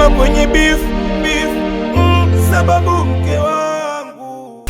Nimezama kwenye beef, beef, sababu mke wangu.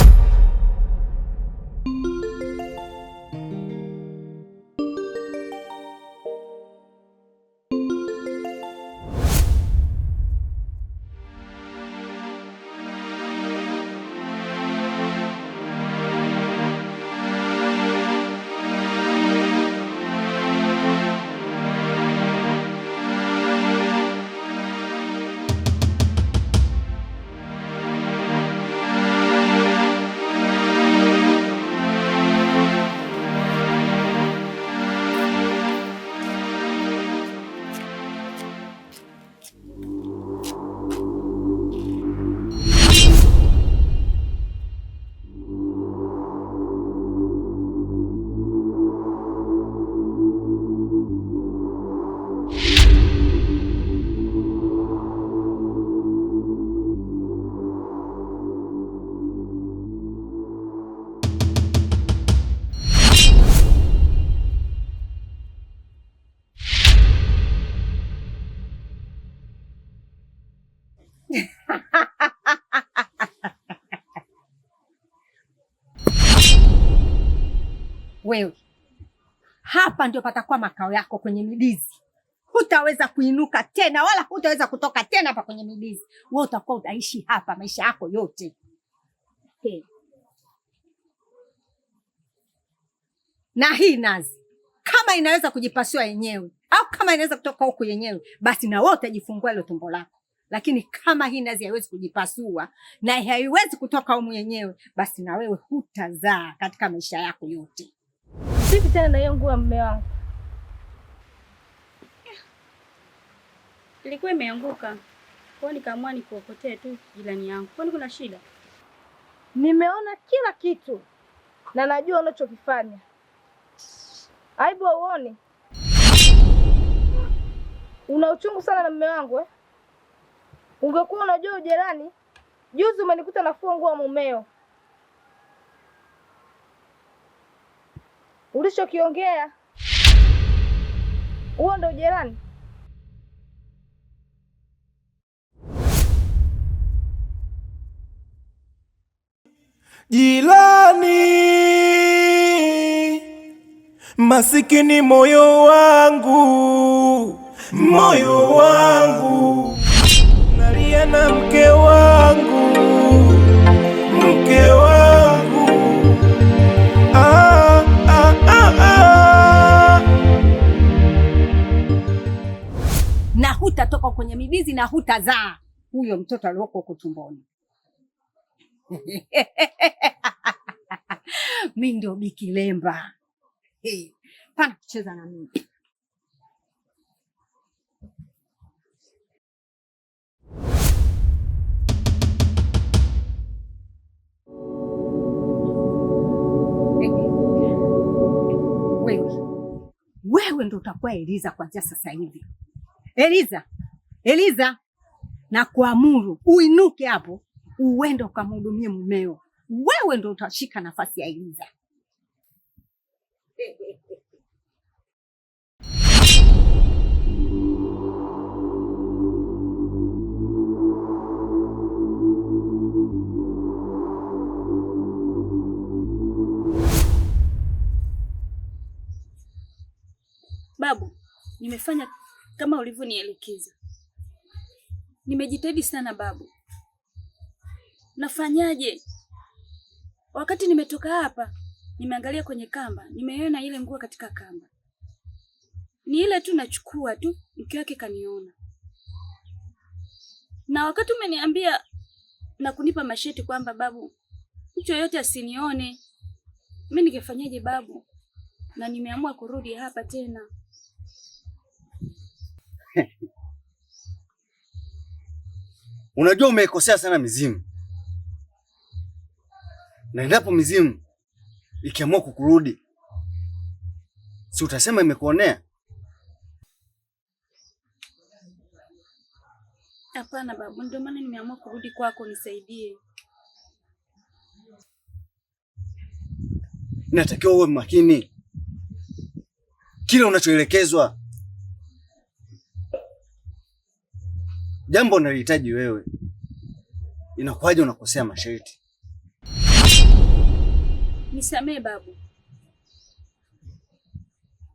Wewe hapa ndio patakuwa makao yako kwenye midizi. Hutaweza kuinuka tena wala hutaweza kutoka tena hapa kwenye midizi. Wewe utakuwa utaishi hapa maisha yako yote. Hey. Na hii nazi kama inaweza kujipasua yenyewe au kama inaweza kutoka huku yenyewe, basi na wewe utajifungua ile tumbo lako. Lakini kama hii nazi haiwezi kujipasua na haiwezi kutoka humu yenyewe, basi na wewe hutazaa katika maisha yako yote. Vipi tena na hiyo nguo ya mume wangu? Ilikuwa imeanguka. Kwa hiyo nikaamua nikuokotee tu jirani yangu. Kwani kuna shida? Nimeona kila kitu na najua unachokifanya. Aibu hauoni? Una uchungu sana na mume wangu eh? Ungekuwa unajua ujerani, juzi umenikuta nafua nguo ya mumeo. Ulichokiongea huo ndo ujerani? Jirani, masikini moyo wangu, moyo wangu, nalia na mke wangu, mke wangu. Ah, ah, ah, ah. Na hutatoka kwenye midizi na hutazaa huyo mtoto alioko huko tumboni. Mi ndio Bikilemba. Hey, pana kucheza na mimi. Wewe wewe ndo utakuwa Eliza kuanzia sasa hivi. Eliza, Eliza, na kuamuru uinuke hapo uende ukamhudumie mumeo. Wewe ndo utashika nafasi ya Eliza. Babu, nimefanya kama ulivyonielekeza. Nimejitahidi sana babu. Nafanyaje? Wakati nimetoka hapa, nimeangalia kwenye kamba, nimeiona ile nguo katika kamba. Ni ile tu nachukua tu, mke wake kaniona. Na wakati umeniambia na kunipa masheti kwamba babu, mtu yoyote asinione, mimi ningefanyaje babu? Na nimeamua kurudi hapa tena. Unajua umeikosea sana mizimu, na endapo mizimu ikiamua kukurudi, si utasema imekuonea? Hapana babu, ndio maana nimeamua kurudi kwako, nisaidie. Inatakiwa uwe makini kile unachoelekezwa. Jambo unalihitaji wewe, inakuwaje unakosea masharti? Nisamee babu,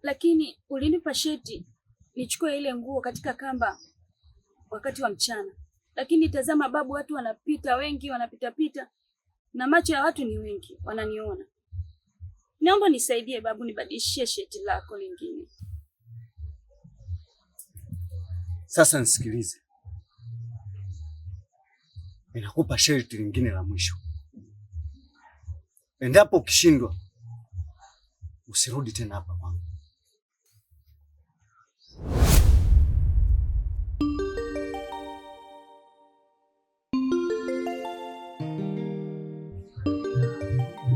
lakini ulinipa sheti nichukue ile nguo katika kamba wakati wa mchana, lakini tazama babu, watu wanapita wengi, wanapita pita na macho ya watu ni wengi, wananiona. Naomba nisaidie babu, nibadilishie sheti lako lingine. Sasa nisikilize, ninakupa sharti lingine la mwisho. Endapo ukishindwa, usirudi tena hapa kwangu.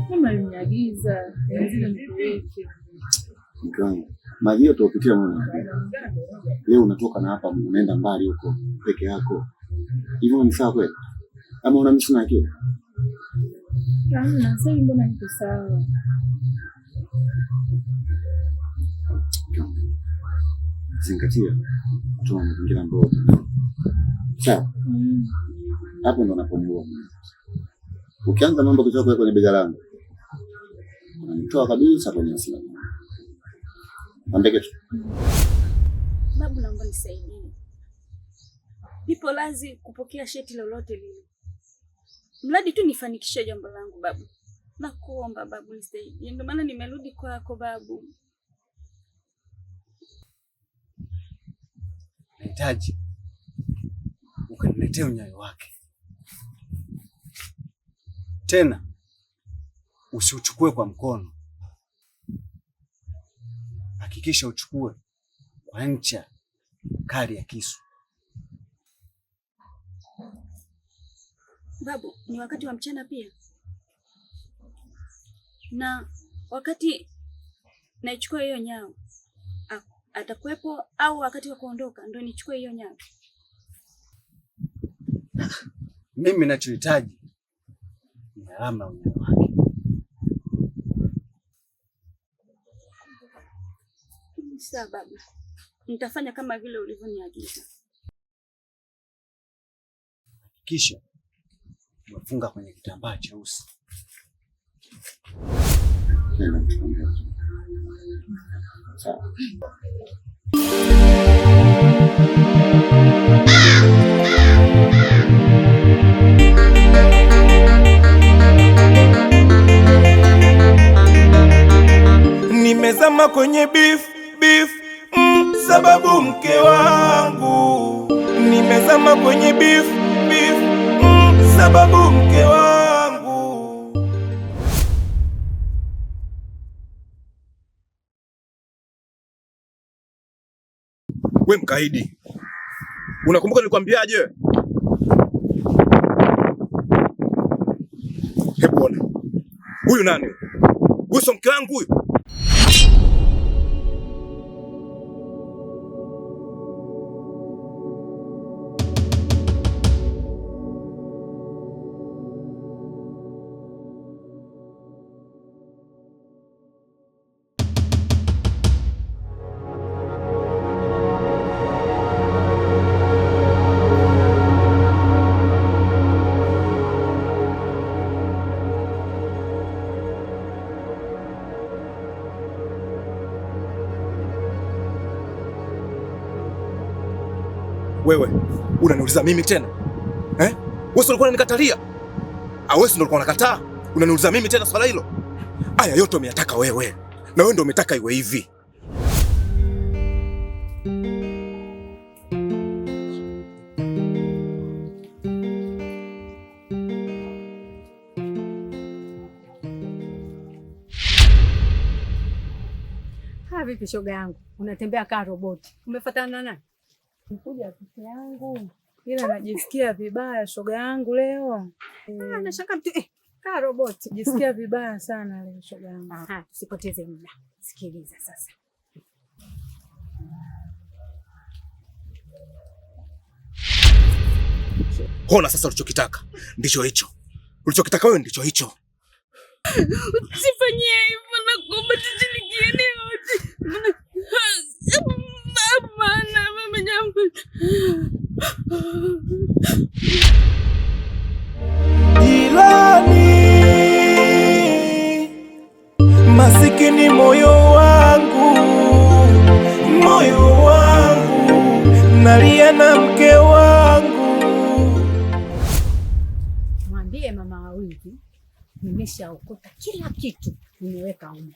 Mama aliniagiza zile nipeleke. Mke wangu, maji yote upitia mwana. Leo unatoka na hapa unaenda mbali huko peke yako. Hivyo ni sawa kweli? Ama una mimi sina akili? Hamna, sasa mbona niko sawa? Zingatia kutoa mazingira ambayo sawa. Hapo ndo naponiua mimi. Ukianza mambo kutoka kwenye bega langu, unanitoa kabisa kwenye asili. Mwambie kitu. Babu, naomba nisaidie, nipo lazi kupokea sheti lolote lile, mradi tu nifanikishe jambo langu babu. Nakuomba babu, nisaidie, ndio maana nimerudi kwako babu. Nahitaji ukaniletea unyayo wake, tena usiuchukue kwa mkono, hakikisha uchukue kwa ncha kali ya kisu. Babu, ni wakati wa mchana pia, na wakati naichukua hiyo nyao atakuwepo, au wakati wa kuondoka ndo nichukue hiyo nyao? Mimi ninachohitaji ni alama ya unyayo wake. Sawa babu, nitafanya kama vile ulivyoniagiza. Kisha umefunga kwenye kitambaa cheusi. Nenda mchukue. Sawa. Nimezama kwenye beef beef, sababu mke wangu. Nimezama kwenye beef beef, sababu mke wangu. We mkaidi, unakumbuka nilikwambiaje? Hebu ona huyu nani? Huyu sio mke wangu huyu. Wewe unaniuliza mimi tena eh? Wewe ulikuwa unanikatalia? Ah, wewe ndio ulikuwa unakataa? Unaniuliza mimi tena swala hilo? Aya yote umeyataka wewe, na wewe ndio umetaka iwe hivi. Ha, vipi shoga yangu, unatembea kaa roboti, umefuatana na nani? Nikuja peke yangu, ila najisikia vibaya shoga yangu leo. Ah, nashanga mtu kaa roboti. Najisikia vibaya sana leo shoga yangu. Aha, tusipoteze muda, sikiliza sasa. Hona sasa, ulichokitaka ndicho hicho, ulichokitaka wewe ndicho hicho. Usifanyie hivyo, nakuomba tushirikiane wote. Hapana. Jirani, masikini moyo wangu, moyo wangu, nalia na mke wangu. Mwambie mama wawili nimeshaokota kila kitu, nimeweka humo.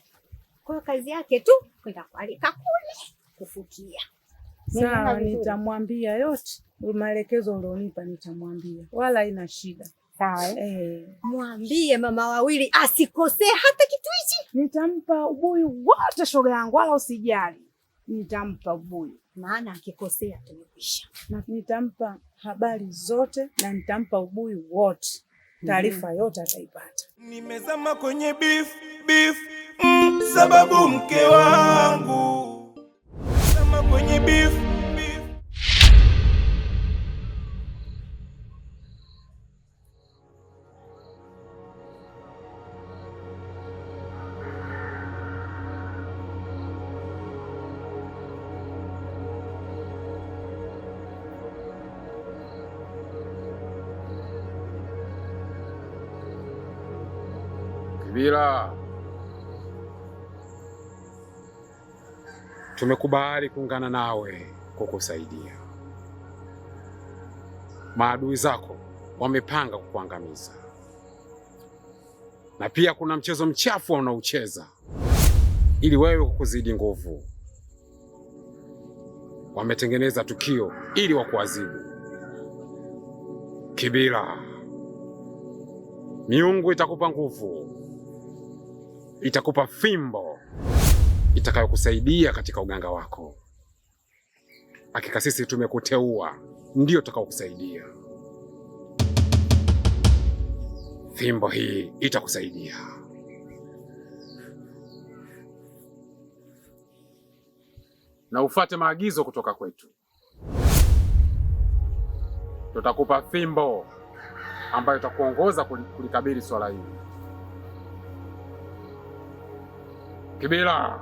Kwa hiyo kazi yake tu kwenda kualika kule kufukia. Nimeona Sawa, vizuri. nitamwambia yote maelekezo ulionipa, nitamwambia wala haina shida. Sawa, eh? Eh, Mwambie mama wawili asikosee hata kitu hichi, nitampa ubuyu wote shoga yangu, wala usijali, nitampa ubuyu maana akikosea tumekwisha. Na nitampa habari zote na nitampa ubuyu wote, taarifa yote ataipata. Nimezama kwenye beef, beef, sababu mke wangu. Zama kwenye beef, beef. Kibila, tumekubali kuungana nawe kukusaidia. Maadui zako wamepanga kukuangamiza, na pia kuna mchezo mchafu wanaocheza ili wewe kukuzidi nguvu. Wametengeneza tukio ili wakuadhibu. Kibila, miungu itakupa nguvu, itakupa fimbo itakayokusaidia katika uganga wako. Hakika sisi tumekuteua, ndio tutakaokusaidia. Fimbo hii itakusaidia. Na ufate maagizo kutoka kwetu. Tutakupa fimbo ambayo itakuongoza kulikabili swala hili. Kibila,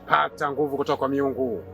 pata nguvu kutoka kwa miungu.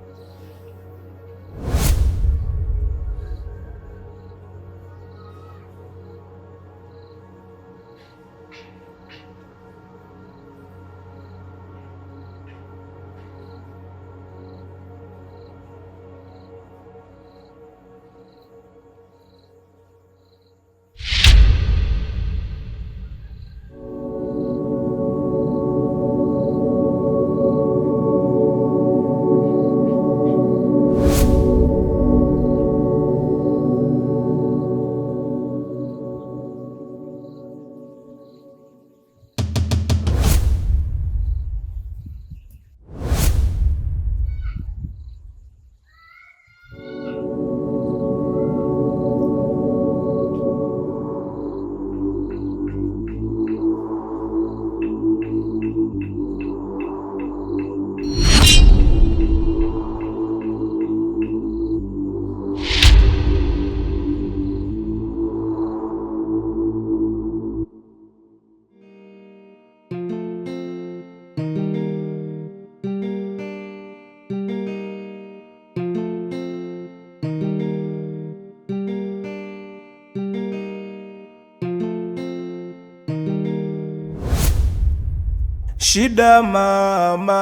Shida mama.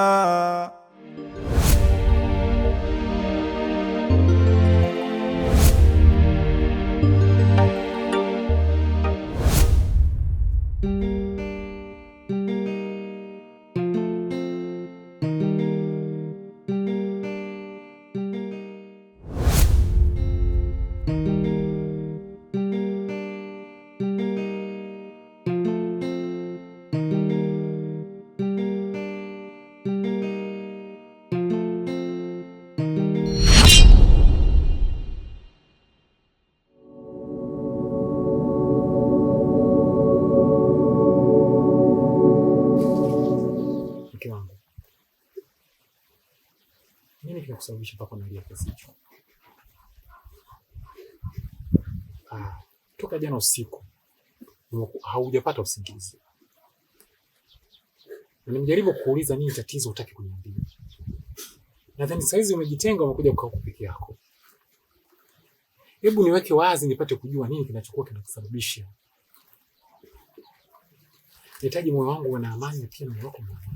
Mke wangu, nini kinakusababisha mpaka unalia kiasi hicho? Ah, toka jana usiku haujapata usingizi. Na nimejaribu kuuliza nini tatizo, hutaki kuniambia. Nadhani saizi umejitenga, umekuja kukaa huku peke yako. Hebu niweke wazi nipate kujua nini kinachokuwa kinakusababisha. Nahitaji moyo wangu uwe na amani na pia moyo wako uwe na amani.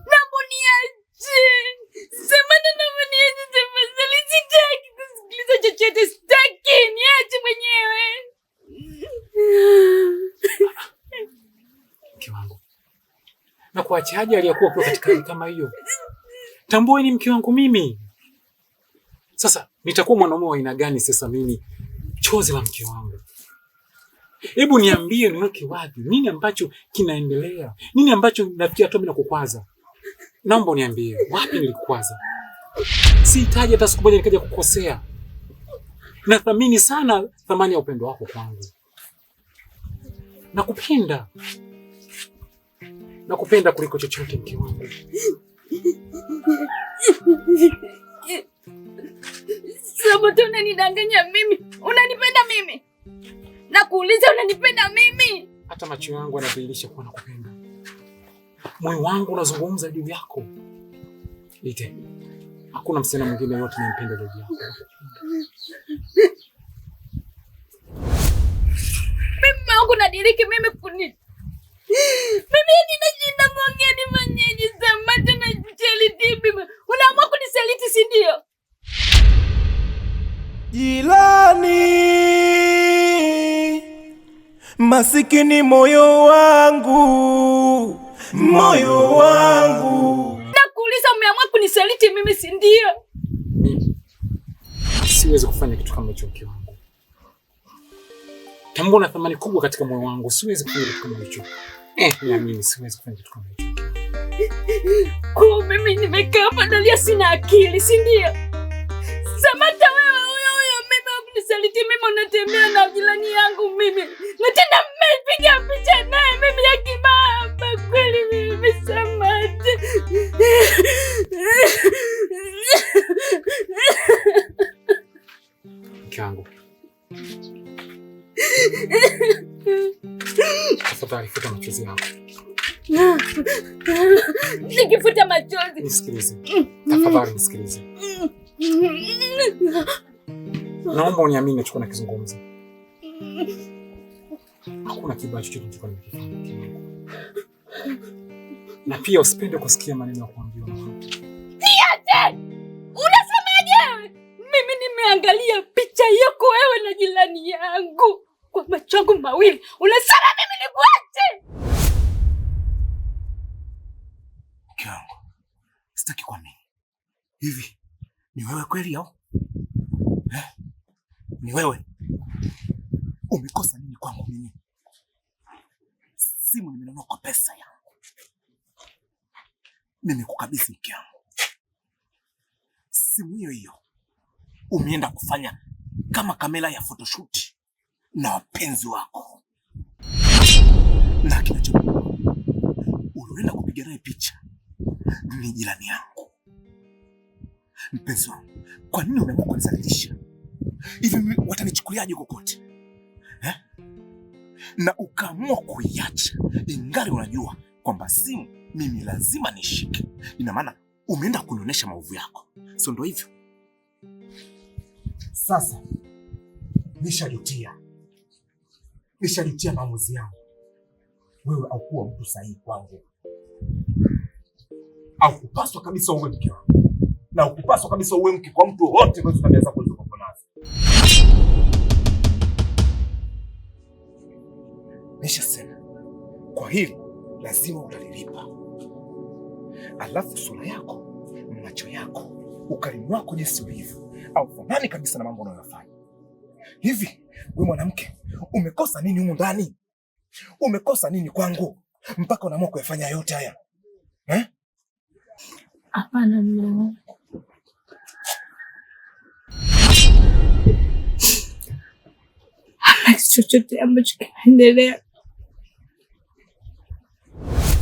Naomba uniache. Samata, naomba niache tafadhali. Sitaki kusikiliza chochote, sitaki. Niache mwenyewe. Mke wangu, na kuachaje aliyakuwa ukiwa katika hali kama hiyo? Tambua ni mke wangu mimi. Sasa nitakuwa mwanaume wa aina gani sasa mimi, chozi la mke wangu? Hebu niambie, niweke wapi? Nini ambacho kinaendelea? Nini ambacho nafikia tu mimi nakukwaza? Naomba uniambie wapi nilikukwaza. Sihitaji hata siku moja nikaja kukosea. Nathamini sana thamani ya upendo wako kwangu. Nakupenda. Nakupenda kuliko chochote mke wangu. Samata, unanidanganya mimi. Unanipenda mimi? Nakuuliza, unanipenda mimi? Hata macho yangu yanadhihirisha kuwa nakupenda. Moyo wangu unazungumza juu yako. Lite, hakuna msichana mwingine yote nampenda zaidi yako. Mimi mume wangu nadiriki mimi kuni. Mimi ninashinda kuongea nifanyeje? Samata, nakusaliti mimi. Unaamua kunisaliti, si ndio? Jirani, masikini moyo wangu, moyo wangu. Nakuuliza, umeamua kunisaliti mimi, si ndio? Mimi siwezi kufanya kitu kama hicho mke wangu. Tambua na thamani kubwa katika moyo wangu, siwezi kufanya kitu kama hicho. Niamini, siwezi kufanya kitu kama hicho. Kwa mimi nimekaa hapa nalia, sina akili, si ndio? Samata, wewe huyo huyo mimi wakunisaliti mimi, unatembea na jirani yangu mimi, na tena mmepiga picha naye mimi ya kibaba kweli. Mimi Samata, Mke wangu, tafadhali futa machozi yako. Nikifuta machozi. Nisikilize. Tafadhali nisikilize. Naomba uniamini nachokuwa nakizungumza. Hakuna kibaya chochote nilichokuwa nimekifanya mke wangu. Na pia usipende kusikia maneno ya kuambiwa na watu. Niache! Unasemaje? Mimi nimeangalia picha yako wewe na jirani yangu kwa macho yangu mawili. Unasema mimi nikuache? Mke wangu, sitaki kuamini. Hivi ni wewe kweli au? Eh? Ni wewe? Umekosa nini kwangu mimi? Simu nimenunua kwa pesa yangu. Nimekukabidhi mke wangu. Simu hiyo hiyo umeenda kufanya kama kamera ya photoshoot na wapenzi wako, na kinacho ulienda kupiga naye picha ni jirani yangu. Mpenzi wangu, kwa nini umeamua kunizalilisha hivi? Mimi watanichukuliaje kokote eh? Na ukaamua kuiacha ingali unajua kwamba simu mimi lazima nishike. Ina maana umeenda kunionyesha maovu yako, sio ndo hivyo? Sasa nishajutia, nishajutia maamuzi yangu. Wewe haukuwa mtu sahihi kwangu, haukupaswa kabisa uwe mke wangu, na hukupaswa kabisa uwe mke kwa mtu wowote kwa hizo tabia zako ulizokuwa nazo. Nishasema kwa hili lazima utalilipa. Alafu sura yako, macho yako, ukarimu wako jinsi ulivyo, haufanani kabisa na mambo unayoyafanya. Hivi we mwanamke, umekosa nini humu ndani? Umekosa nini kwangu mpaka unaamua kuyafanya yote haya eh? Hapana mume wangu. Hamna kitu chochote ambacho kinaendelea.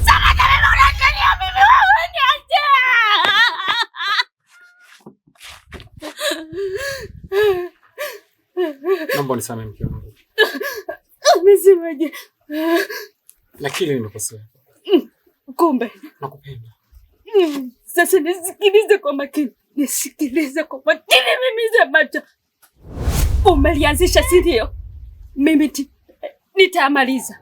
Samata, mimi unaniangalia mimi, wewe niache. Naomba unisamehe mke wangu. Umesemaje? Lakini nimekosea. Kumbe nakupenda. Sasa nisikilize kwa makini, nisikilize kwa makini. Mimi Zamata, umelianzisha si ndio? Mimi nitamaliza.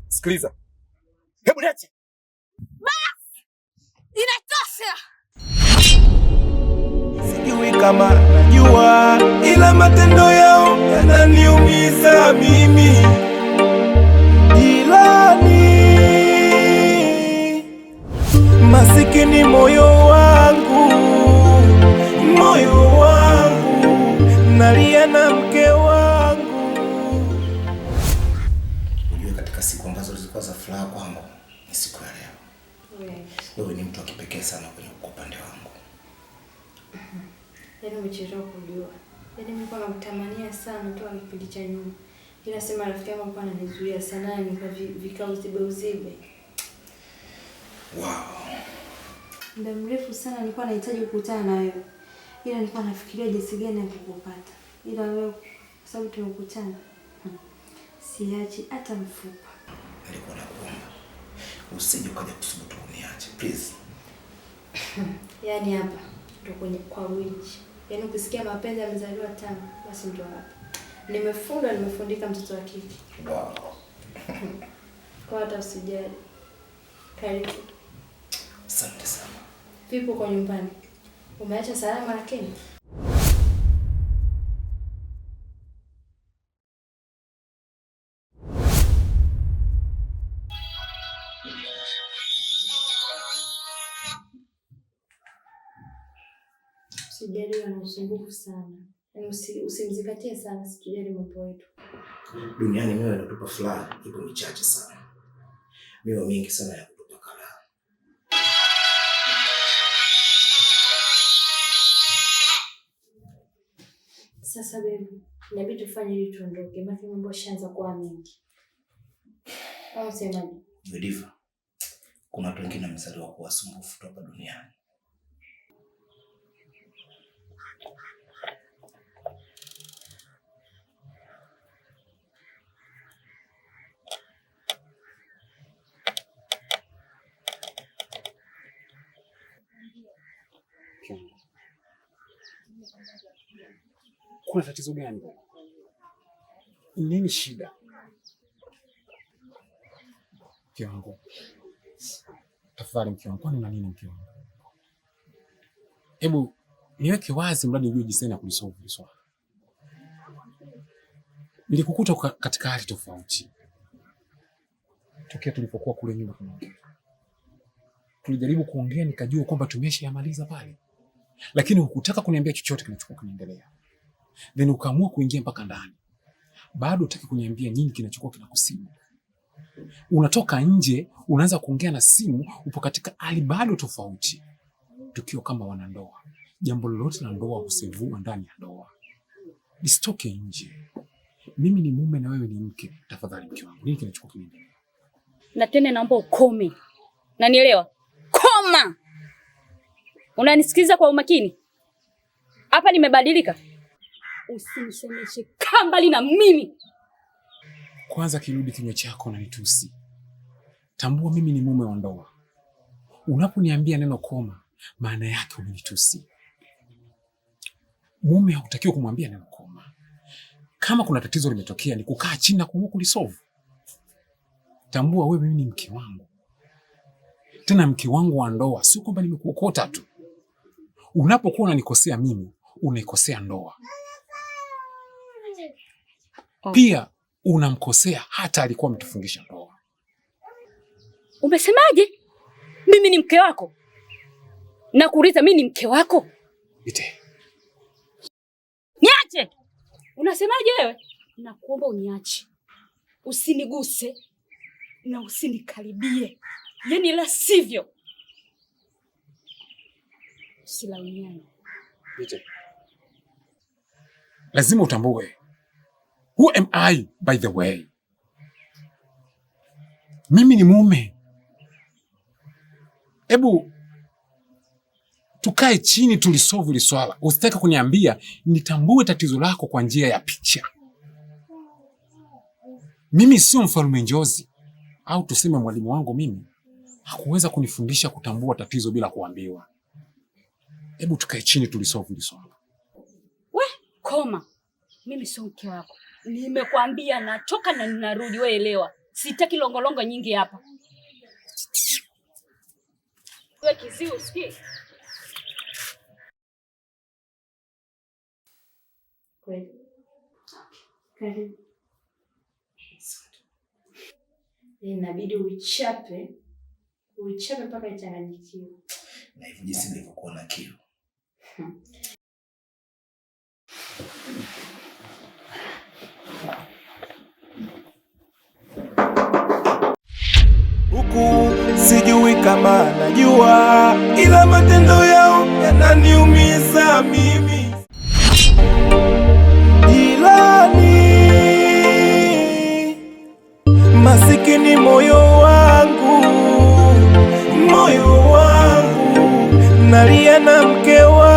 Sikiliza. Hebu niache. Basi! Inatosha. Sijui kama najua, ila matendo yao yananiumiza mimi. Jirani, masikini moyo wangu, moyo wangu, nalia na mke wangu. Ujue katika siku ambazo zilikuwa za furaha kwangu ni siku ya leo. Wewe ni mtu wa kipekee sana kwenye upande wangu. Yaani umechelewa kujua. Yaani nilikuwa nakutamania sana toka kipindi cha nyuma. Ila sema rafiki yangu alikuwa ananizuia sana ni kwa vikao uzibe uzibe. Wow. Muda mrefu sana nilikuwa nahitaji kukutana na wewe. Ila nilikuwa nafikiria jinsi gani ya kukupata. Ila wewe kwa sababu tumekutana, siachi hata mfupa. Nilikuwa nakuomba usije ukaja kusubutu kuniacha, please. Yaani hapa ndo kwenye kwa winchi. Yaani ukisikia mapenzi yamezaliwa tamu, basi ndo hapa. Nimefundwa, nimefundika mtoto wa kike. Wow. Kwa hata usijali. Karibu. Asante sana. Vipi uko nyumbani? Umeacha salama lakini? Usijali, ana usumbufu sana. Yaani usimzingatie sana, usijali mambo yetu. Duniani mioyo inatupa furaha ipo michache sana. Mioyo mingi sana ya kutupa karaha. Sasa baby, inabidi tufanye ili tuondoke, maana mambo yashaanza kuwa mengi. Au usemaje? Godiva, kuna watu wengine wamezaliwa kuwa wasumbufu tu hapa duniani. Kuna tatizo gani? Nini shida? Mke wangu, tafadhali mke wangu, kwani una nini mke wangu? Hebu niweke wazi mradi ujue jinsi gani ya kulisolve hili swala. Nilikukuta katika hali tofauti tokea tulipokuwa kule nyuma tunaongea. Tulijaribu kuongea nikajua kwamba tumeshayamaliza pale, lakini hukutaka kuniambia chochote kinachokuwa kinaendelea. Then ukaamua kuingia mpaka ndani, bado hutaki kuniambia nini kinachokuwa kinakusibu. Unatoka nje unaanza kuongea na simu, upo katika hali bado tofauti. Tukiwa kama wanandoa, jambo lolote la ndoa husevua ndani ya ndoa, lisitoke nje. Mimi ni mume na wewe ni mke. Tafadhali mke wangu, nini kinachokuwa kinaendelea? Na tena naomba ukome, nanielewa? Koma! Unanisikiliza kwa umakini? Hapa nimebadilika. Usinisemeshe, kaa mbali na mimi. Kwanza kirudi kinywa chako na nitusi. Tambua mimi ni mume wa ndoa. Unaponiambia neno koma, maana yake umenitusi. Mume hautakiwi kumwambia neno koma. Kama kuna tatizo limetokea, ni kukaa chini na kuamua kulisolve. Tambua wewe mimi ni mke wangu, tena mke wangu wa ndoa, sio kwamba nimekuokota tu. Unapokuwa unanikosea mimi, unaikosea ndoa pia unamkosea hata alikuwa ametufungisha ndoa. Umesemaje? Mimi ni mke wako? Nakuuliza, mimi ni mke wako? Ite. Niache! Unasemaje wewe? Nakuomba uniache. Usiniguse na usinikaribie, yaani la sivyo usilaumiane. Vite. Lazima utambue who am I, by the way. Mimi ni mume. Hebu tukae chini tulisolve hili swala. Usitake kuniambia nitambue tatizo lako kwa njia ya picha. Mimi sio mfalme njozi, au tuseme mwalimu wangu mimi hakuweza kunifundisha kutambua tatizo bila kuambiwa. Hebu tukae chini tulisolve hili swala. We koma, mimi sio mke wako. Nimekwambia natoka na ninarudi, we elewa. Sitaki longolongo nyingi hapa. We kiziwi, usikii? Kweli. Karibu. Inabidi uichape, uichape mpaka ichanganyikiwe. Na hivi jinsi nilivyokuwa na kiu. Huku sijui kama najua, ila matendo yao yananiumiza mimi. Jirani, masikini moyo wangu, moyo wangu, nalia na mke wangu.